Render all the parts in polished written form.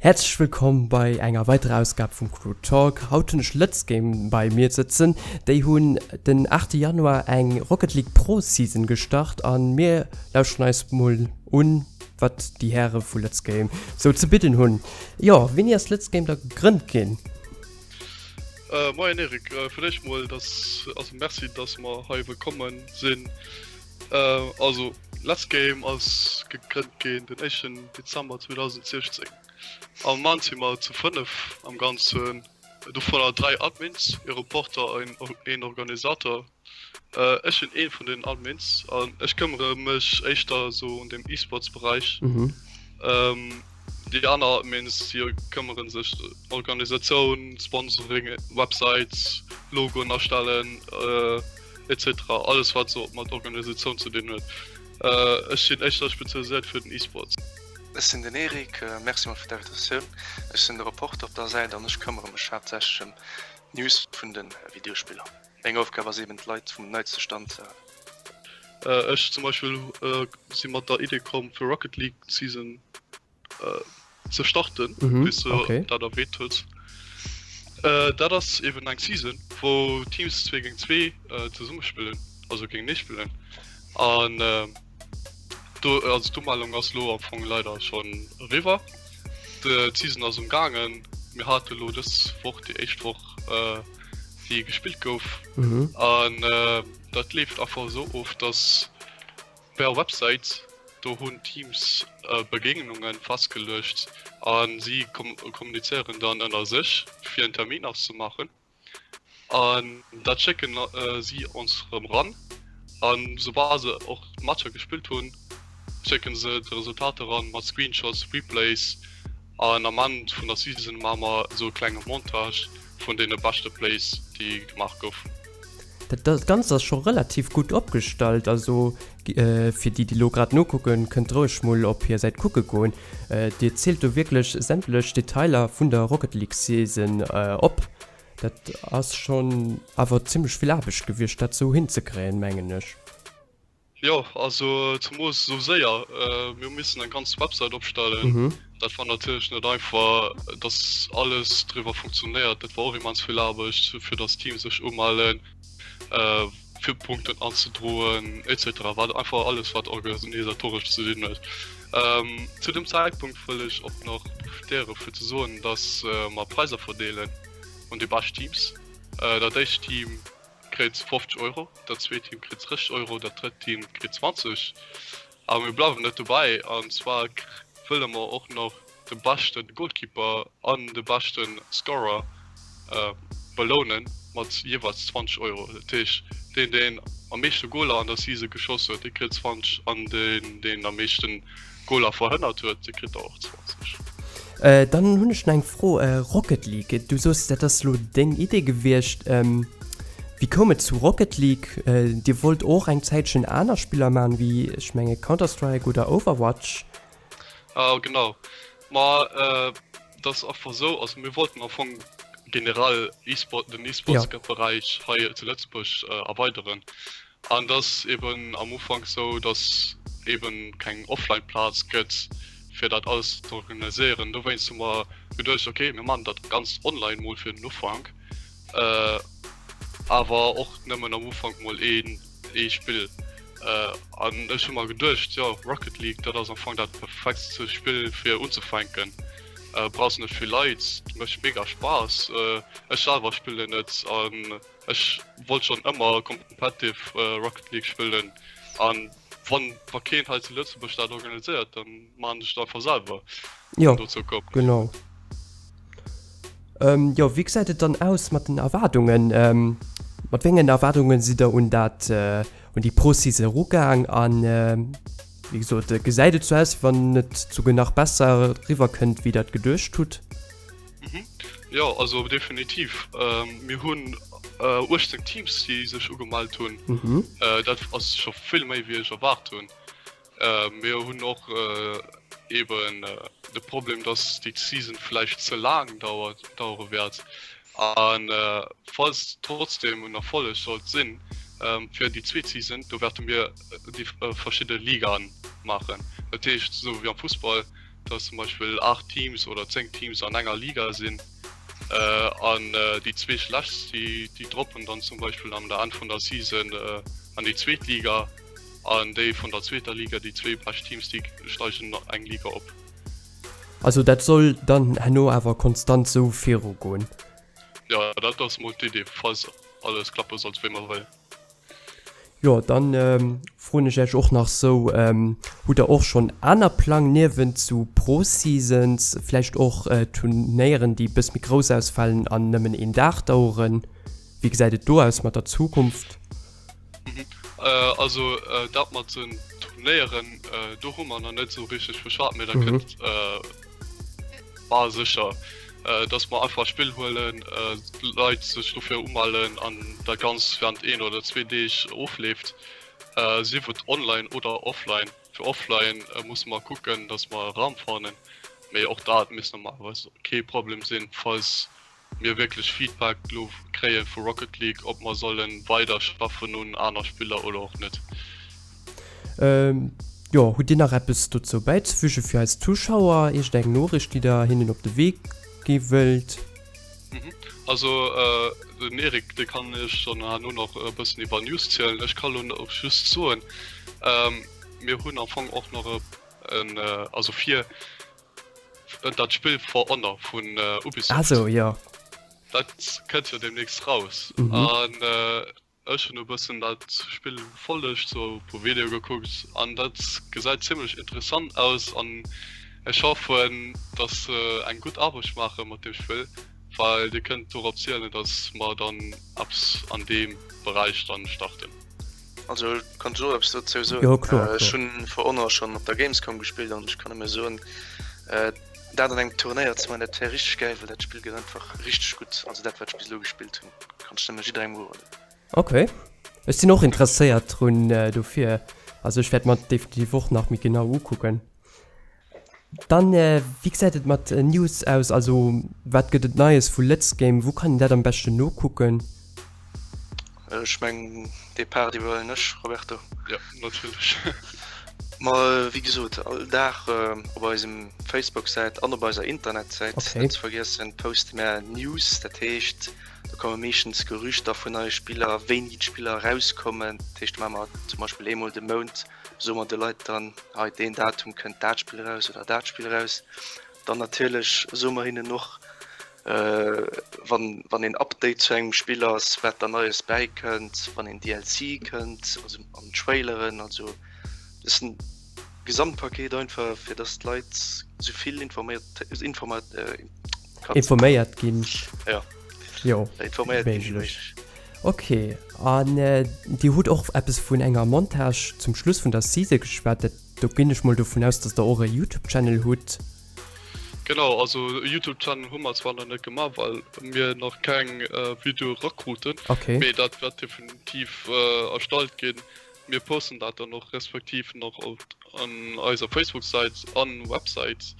Häerzlech wëllkomm bei enger weiterer Ausgab vum Crew Talk. Haut hunn ech Lëtz Game bei mir sëtzen. Déi hunn den 8 Januar eng Rocket League Pro Season gestart an mir lauschteren eis mol un wat déi Häre vu Lëtz Game sou ze bidden hunn. Jo, wéini ass Lëtz Game da gegrënnt ginn? Moien Eric, fir d'éischt mol dass, also Merci dass mer hei wëllkommen sinn. Also Let's Game ass gegrënnt ginn den éischten Dezember 2016. Am Moment si mer zu 5 am Ganzen, dovunner 3 Admins, ee Reporter an een Organisator. Ech sinn ee vun den Admins an ech këmmere mech éischter esou un dem eSports Beräich. Déi aner Admins déi këmmere sech Organisatioun, Sponsoring, Websites, Logoen erstellen, etc. Alles wat sou mat Organisatioun ze dinn huet. Ech sinn éischter spezialiséiert fir den eSports. Ech sinn den Eric, merci mol fir d'Invitatioun. Ech sinn de Reporter op der Säit an ech këmmere mech haaptsächlech ëm d'News vun de Videospiller. Meng Aufgab ass eben d'Leit vum neitste Stand ze halen. Ech zum Beispill si mat der Idee komm fir Rocket League Season ze starten, wéi s du dat erwähnt hues. Dat ass eben eng Season, wou Teams 2 géint 2 zesumme spillen, also géintenee spillen. An do, also d'Umellung ass elo am Fong leider schonn eriwwer. D'Season ass um gaangen. Mir hate elo dës Woch déi éischt Woch, déi gespillt gouf. An dat leeft einfach esou of, dass Per Websäit, do hunn d'Teams Begéignunge festgeluecht a si kommunizéieren dann ënner sech, fir en Termin auszemaachen. An dat schécken si ons erëm ran. A soubal se och d'Matcher gespillt hunn, schécke se d'Resultater ran mat Screenshots, Replays. An am Enn vun der Season maache mer esou e klenge Montage vun deene beschte Plays, déi gemaach goufen. Dat Ganzt ass scho relativ gutt opgestallt, also fir déi déi lo grad nokucken, kënnt roueg mol op hir Säit kucke goen. Dir zielt do wierklech sämtlech Detailer vun der Rocket League Season op. Dat ass schonn awer zimmlech vill Aarbecht gewiescht dat sou hinzekréien, mengen ech. Jo, also zemoos esou séier. Mir hu missen eng ganz Website opstellen. Dat war natierlech net einfach, dass alles driwwer funktionéiert. Dat war och immens vill Aarbecht, fir dass d'Teams sech umellen, fir Punkten anzedroen etc. Wat einfach alles wat organisatoresch ze dinn huet. Zu dem Zäitpunkt wëll ech och nach profitéiere fir ze soen, dass mer Präisser verdeelen un déi bescht Teams. Dat éischt Team kritt 50 Euro, dat zweet Team kritt 30 Euro, dat drëtt Team kritt 20. A mir bleiwen net dobäi, an zwar wëlle mer och nach de beschte Goalkeeper an de beschte Scorer belounen mat jeeweils 20 Euro. Dat heescht, deen deen am meeschte Goler an der Season geschoss huet, dee kritt 20 an deen deen am meeschten Goler verhënnert huet, dee kritt der och 20. Dann hunn ech nach eng Fro, Rocket League, du soos dat ass elo deng Idee gewiescht. Wéi koum et zu Rocket League? Dir wollt och eng Zäitchen aner Spiller maachen, wéi ech menge Counter-Strike oder Overwatch. Genau, ma et ass einfach esou, also mir wollten am Fong generell E-Sport, den E-Sports-Beräich hei zu Lëtzebuerg erweideren. An et ass eben am Ufank esou, datt eben keng Offline-Plaz gëtt, fir dat alles ze organiséieren. Dowéinst hu mer geduecht, ok, mir maachen dat Ganzt online mol fir den Ufank, awer och nëmmen am Ufank mol een ee Spill. An ech hu mer geduecht, jo, Rocket League, dat ass am Fong dat perfektste Spill fir unzefänken. Brauchs net vill Leit, mécht mega Spaass. Ech selwer spillen et an Ech wollt schon ëmmer competitive Rocket League spillen an wann wa keen hei zu Lëtzebuerg dat organiséiert, dann maan ech et einfach selwer. Jo, genau. Jo, wéi gesäit et dann aus mat den Erwaardungen? Mat wéi engen Erwaardungen sidd der un dat un déi Pro-Season erugaang an wéi gesot, gesäit et sou aus, wéi wann et souguer nach besser eriwwer kënnt, wéi der et geduecht hutt? Jo, also definitiv. Mir hunn 18 Teams, déi sech ugemellt hunn. Dat ass scho vill méi, wéi ech erwaart hunn. Mir hunn och eeben de Problem, dass déi Season vläicht ze laang dauert, dauere wäert. A falls trotzdem en Erfolleg sollt sinn, fir déi zweet Season, do wäerte mir déi verschidde Ligaen maachen. Dat heescht, esou wéi am Fussball. Dass zum Beispill 8 Teams oder 10 Teams an enger Liga sinn an déi zwee schlechtst déi déi droppen dann zum Beispill an der Enn vun der Season an déi zweet Liga an déi vun der zweeter Liga, déi zwee bescht Teams déi steigen eng Liga op. Also dat soll dann herno awer konstant sou viru goen? Jo, dat ass mol d'Idee, falls alles klappe sollt wéi mer wëllen. Jo, dann froen ech Äech och nach sou, hutt der och schonn aner Plang niewent sou Pro-Seasons, vläicht och Turnéieren déi bëss méi grouss ausfalen an nëmmen een Dag daueren? Wéi gesäit et do aus mat der Zukunft? Also dat mat den Turnéieren, do hu mer nach net sou richteg beschwat, mee dat kënnt Bal sécher, dass mer einfach Spill huelen, d'Leit sech dofir umellen an dat Ganzt während een oder zwee Deeg ofleeft, sief et online oder offline. Fir offline musse mer kucken, dass mer e Raum fannen, mee och dat misst normalerweis kee Problem sinn, falls mir wierklech Feedback lo kréie vu Rocket League, ob mer solle weider schaffen un aner Spiller oder och net. Jo, hutt Dir nach eppes dozou bäizefüge fir eis Zuschauer? Iergend eng Noriicht, déi Der hinnen op de Wee gi wëllt? Also den Eric, dee kann Iech dann herno nach e bëssen iwwer News zielen. Ech ka lo och just soen, mir hunn am Fong och nach en, also fir dat Spill For Honor vun Ubisoft. Ah sou, jo. Dat kënnt jo deemnächst raus an Ech hunn e bëssen dat Spill verfollegt, sou e puer Videoe gekuckt an dat gesäit zimmlech interessant aus an ech hoffen dass se eng gutt Arbecht maache mat deem Spill, well dir kënnt dorop zielen dass mer dann eppes an deem Beräich dann starten. Also kann ech och eppes dozou soen? Jo kloer, Ech hunn For Honor schonn op der Gamescom gespillt an ech kann nëmme soen, dat an engem Turnéier ze maachen, dat wär richteg gäil, well dat Spill gëtt einfach richteg gutt. Also dat wat ech bis elo gespillt hunn. Kann ech nëmme jidderengem uroden. Ok, ech sinn och interesséiert drun dofir, also ech wäert mer definitiv och nach méi genau ukucken. Dann wéi gesäit et mat News aus, also wat gëtt et Neies vu Lëtz Game, wou kann een dat am beschten nokucken? Ech mengen dee Part iwwerhuelen ech, Roberto. Jo, natierlech. Ma wéi gesot, all Dag op eisem Facebook-Säit an op eiser Internetsäit, net ze vergiessen, poste mär News. Dat heescht, do komme meeschtens Gerüchter vun neie Spiller, wéini d'Spiller erauskommen. Dat heescht, do maache mer zum Beispill eemol de Mount, soe mer de Leit dann, hei deen Datum kënnt dat Spill eraus oder dat Spill eraus. Dann natierlech soe mer hinnen och, wann wann een Update zu engem Spill ass, wat da Neies bäikënnt, wann een DLC kënnt, also an Traileren, also dat ass en Gesamtpaket einfach fir datt d'Leit esou vill informéiert informa informéiert ginn. Ja. Jo, informéiert ginn wéi méiglech. Ok, an Dir hutt och eppes vun enger Montage zum Schluss vun der Season geschwat. Dat, do ginn ech mol dovun aus, datt Der och e Youtube-Channel hutt. Genau, also e Youtube Channel hu mer zwar nach net gemaach, well mir nach keng Videoe rakruten, okay. Mee dat wäert definitiv erstallt ginn. Mir posten dat dann och respektiv nach op an eiser Facebook Säit an Websäit,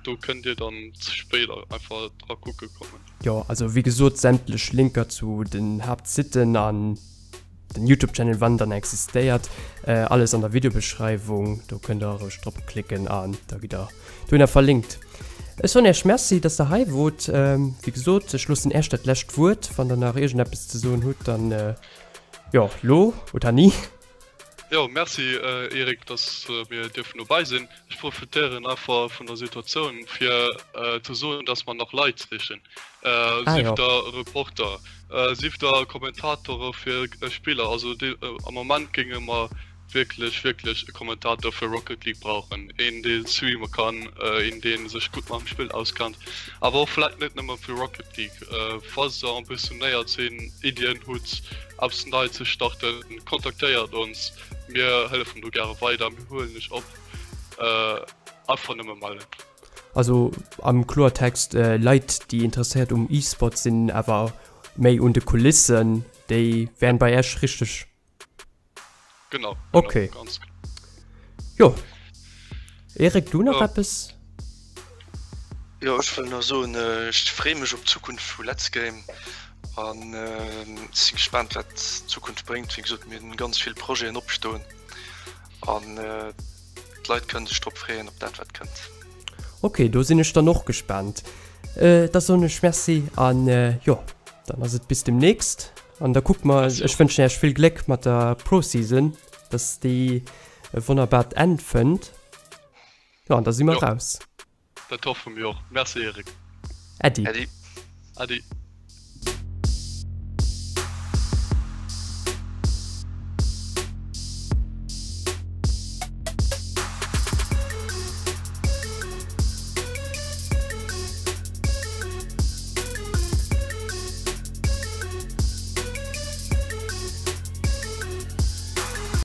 do kënnt dir dann spéider einfach dra kucke kommen. Jo, also wéi gesot sämtlech Linker zu den Haaptsitten an Den Youtube Channel wann dann existéiert, alles an der Videobeschreiwung, do kënnt der roueg drop klicken an da gitt der dohinner verlinkt. Ech soen Iech Merci, dass der hei wot. Wéi gesot, ech loossen Iech dat lescht Wuert. Wann der nach iergendeppes ze soen hutt, dann jo, lo oder ni. Jo, merci Eric, dass mir dierfen dobäi sinn. Ech profitéieren einfach vun der Situatioun fir ze soen, dass mer nach Leit sichen. Sief der Reporter, sief der Kommentatore fir Spiller. Also am Moment géinge mer wierklech, wierklech e Kommentator fir Rocket League brauchen. Een dee streame kann, een dee sech gutt mam Spill auskennt. Awer och vläit net nëmme fir Rocket League. Falls der ambitionéiert sinn, Iddien hutt, eppes nei ze starten, kontaktéiert ons. Mir hëllefen do gäre weider, mir huelen iech op. Einfach nëmme mellen. Also am Kloertext, Leit déi interesséiert um E-Sport sinn, awer méi un de Kulissen, déi wären bei Iech richteg? Genau, okay. Ganz genau. Jo. Eric, du nach eppes? Jo, ech wëll nach soen, ech freeë mech op d'Zukunft vu Let's Game an si gespaant wat d'Zukunft bréngt. Wéi gesot, mir hunn ganz vill Projeten opstoen an d'Leit kënnen sech drop freeën op dat wat kënnt. Ok, do sinn ech dann och gespaant. Da soen ech Merci an jo, dann ass et bis demnächst. An da kucke mer, ech wënschen Iech vill Gléck mat der Pro Season, dass déi e wonnerbart Enn fënnt. Jo, an da si mer raus. Dat hoffe mir och. Merci Eric. Äddi. Äddi. Äddi.